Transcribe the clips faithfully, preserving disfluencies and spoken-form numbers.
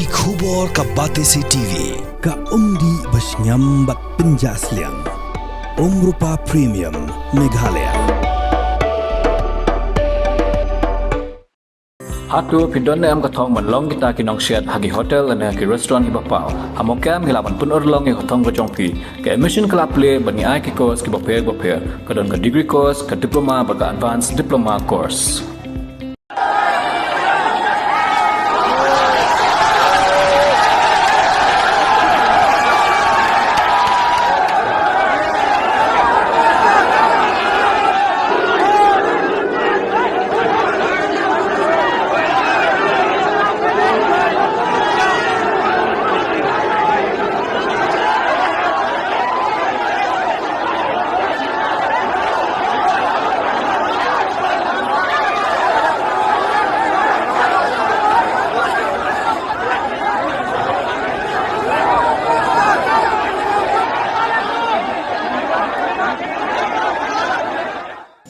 Ki khubor ka Batesi T V, ka umdih ba shngiam bad pynjah sliang. Umrupa Premium, Meghalaya. Hato phi don ne em ka thong ban long kita ki nongshet ha ki hotel ne ki restaurant kiba paw? Ha Mawkyrwat ngi lah ban pynurlong ïa ka thong ka jong phi. Ka admission ka la plie bad ngi ai ki course kiba pher ba pher. Ka don ka degree course, ka diploma bad ka advanced diploma course.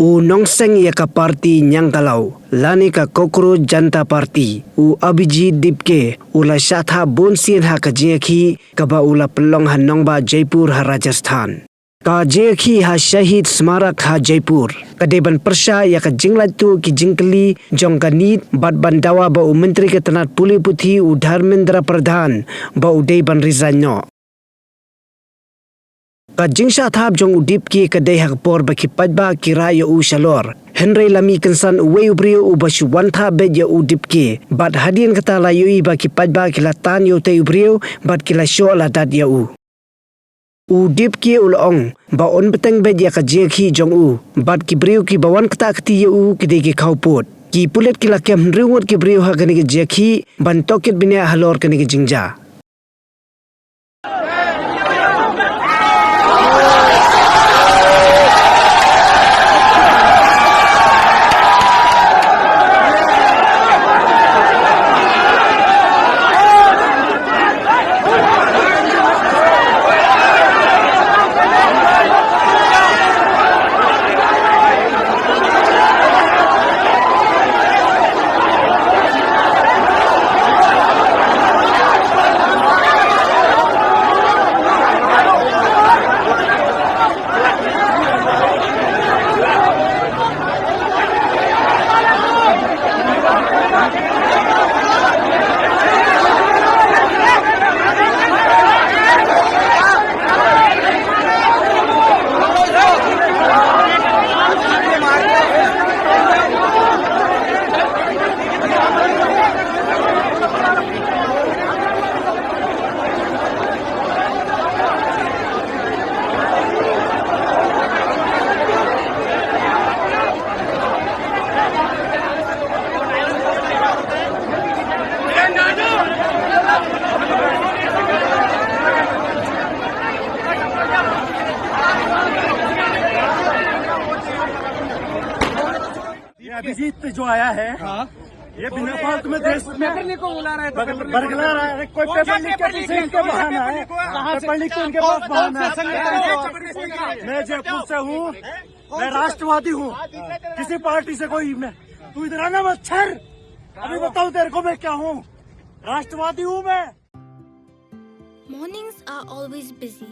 U nongseng ïa ka party ñiangkalaw lane ka Cockroach Janta Party, u Abhijit Dipke, u la shah thap bun sien ha ka jingïakhih kaba u la pynlong ha nongbah Jaipur ha Rajasthan. Ka jingïakhih ha Shahid Smarak ha Jaipur ka dei ban pyrshah ïa ka jinglait tuh ki jingkylli jong ka NEET bad ban dawa ba u Myntri ka tnat pule puthi u Dharmendra Pradhan ba u dei ban resign noh. Ka jingshah thap jong u Dipke ka dei ha ka por ba ki paidbah ki rah ïa u shalor. Hynrei la mih kynsan uwei u briew uba shu wan thap beit ïa u Dipke bad hadien kata la ïohi ba ki paidbah ki la tan ïa utei u briew bad ki la shoh la dat ïa u. U Dipke u la ong ba un bteng beit ïa ka jingïakhih jong u bad ki briew kiba wan ktah kti ïa u ki dei ki khawpud. Ki pulit ki la kem hynriew ngut ki briew ha kane ka jingïakhih ban tohkit bniah halor kane ka jingjia. ये अभिजीत जो आया है, हाँ। ये बिना फालतू में देश में पेपर लीक को बुला रहा है, तो बग-, पेपर लीक बरगला रहा है। कोई कौन सा पेपर लीक? पेपर लीक किसके बहाना है? कहाँ से? पेपर लीक तो इनके पास बहाना है। कौन सा संगठन से? मैं जयपुर से हूँ, मैं राष्ट्रवादी हूँ, किसी पार्टी से कोई मैं, तू इधर आना मच्छर, अभी बताऊँ तेरे को मैं क्या हूँ, राष्ट्रवादी हूँ मैं। Mornings are always busy.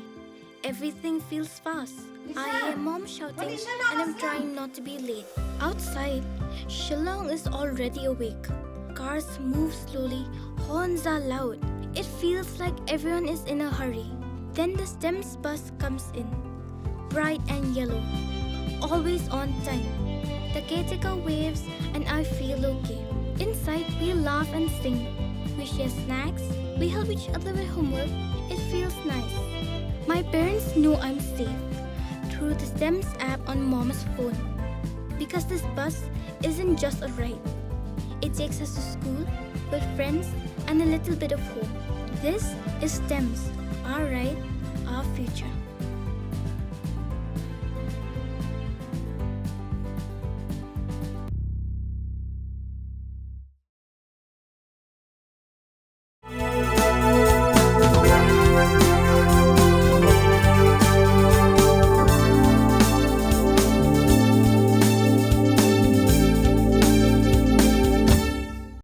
Everything feels fast. I hear mom shouting and I'm trying not to be late. Outside, Shillong is already awake. Cars move slowly, horns are loud. It feels like everyone is in a hurry. Then the STEMS bus comes in. Bright and yellow. Always on time. The caretaker waves and I feel okay. Inside, we laugh and sing. We share snacks. We help each other with homework. It feels nice. My parents know I'm safe through the STEMS app on mom's phone. Because this bus isn't just a ride. It takes us to school, with friends, and a little bit of hope. This is STEMS, our ride, our future.